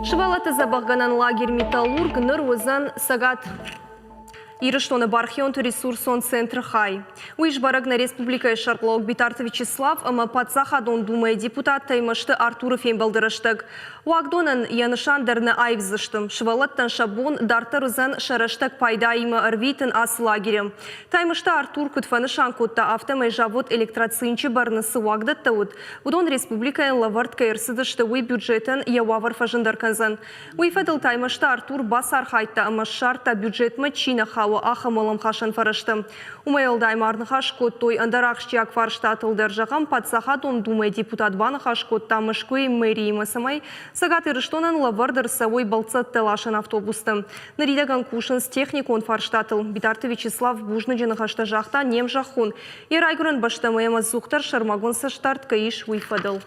Сывӕллӕтты дзӕбӕхгӕнӕн лагерь «Металлург» ныр уыдзӕн Цӕгат Ирыстоны бархионты ресурсон центры хай. Уый сбӕрӕг нӕ республикӕйы сӕргълӕууӕг Битарты Вячеслав ӕмӕ Паддзахадон Думӕйы депутат Таймӕзты Артуры фембӕлды рӕстӕг. Уагдонӕн йӕ нысан дӕр нӕ аивдзысты. Сывӕллӕттӕн сӕ бон дарддӕр уыдзӕн сӕ рӕстӕг пайдаимӕ ӕрвитын ацы лагеры. Таймӕзты Артур куыд фӕнысан кодта, афтӕмӕй завод «Электроцинчы» бӕрны цы уагдӕттӕ уыд, уыдон республикӕйӕн лӕвӕрд кӕй ӕрцыдысты, уый бюджетӕн йӕ уавӕр фӕзындӕр кӕндзӕн. Уый фӕдыл Таймӕзты Артур бацархайдта ӕмӕ ссардта, бюджетмӕ чи нӕ хауы, ахӕм уӕлӕмхасӕн фӕрӕзтӕ. Уымӕй уӕлдай ма ӕрныхас кодтой ӕндӕр ахсджиаг фарстатыл дӕр. Зӕгъӕм, Паддзахадон Думӕйы депутат баныхас кодта Мӕскуыйы мэриимӕ, цӕмӕй Цӕгат Ирыстонӕн лӕвӕрд ӕрцӕуой бӕлццӕттӕ ласӕн автобустӕ. Ныридӕгӕн кусынц техникон фарстатыл. Битарты Вячеслав бузныджы ныхӕстӕ загъта не мзӕххон, йӕ райгуырӕн бӕстӕмӕ йӕм ӕдзухдӕр сӕрмагонд цӕстдард кӕй ис, уый фӕдыл.